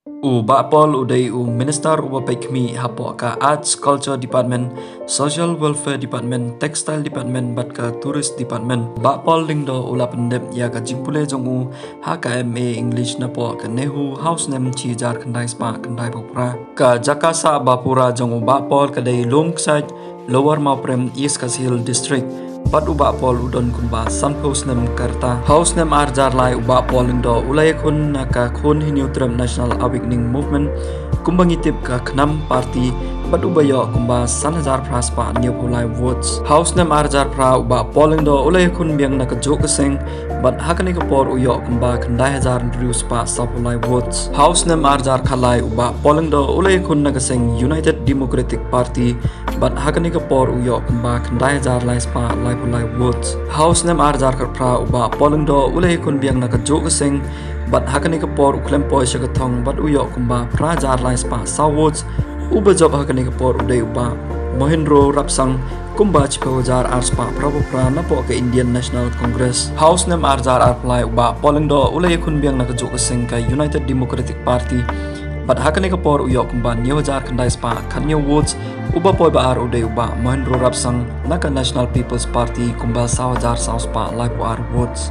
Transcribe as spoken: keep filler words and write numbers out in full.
U Bah Paul u dei u Minister uba peit khmih hapoh ka Arts, Culture Department, Social Welfare Department, Textile Department bad ka Tourist Department. Bah Paul Lyngdoh u la pyndep ïa ka jingpule jong u ha ka M A English napoh ka NEHU ha u snem shi hajar khyndai spah khyndai phew phra. Ka jaka sah ba pura jong u Bah Paul ka dei Lum Ksaid, Lower Mawprem, East Khasi Hills District. Bad u Bah Paul u don kumba sanphew snem ka rta. Ha u snem ar hajar lai u Bah Paul Lyngdoh u la ïakhun na ka Khun Hynñiewtrep National Awakening Movement, kumba ngi tip ka KHNAM party, bad uba ïoh kumba san hajar phra spah hynñiewphew lai votes. Ha u snem ar hajar phra u Bah Paul Lyngdoh u la ïakhun biang na kajuh ka seng, bad ha kane ka por u ïoh kumba khyndai hajar hynriew spah sawphew lai votes. Ha u snem ar hajar khatlai u Bah Paul Lyngdoh u la ïakhun na ka seng United Democratic Party, bad ha kane ka por u ïoh kumba khyndai hajar lai spah laiphew lai votes. Ha u snem ar hajar khatphra u Bah Paul Lyngdoh u la ïakhun biang na kajuh ka seng, bad ha kane ka por u khlem poi sha ka thong bad u ïoh kumba phra hajar lai spah saw votes. Uba jop ha kane ka por u dei u Bah Mohindro Rapsang, kumba shiphew hajar ar spah phraphew phra napoh ka Indian National Congress. Ha u snem ar hajar arphew lai u Bah Paul Lyngdoh u la ïakhun biang na kajuh ka seng ka United Democratic Party, bad ha kane ka por u ïoh kumba hynñiew hajar khyndai spah khathynñiew votes. Uba poi ba ar u dei u Bah Mohindro Rapsang na ka National People's Party kumba saw hajar saw spah laiphew ar votes.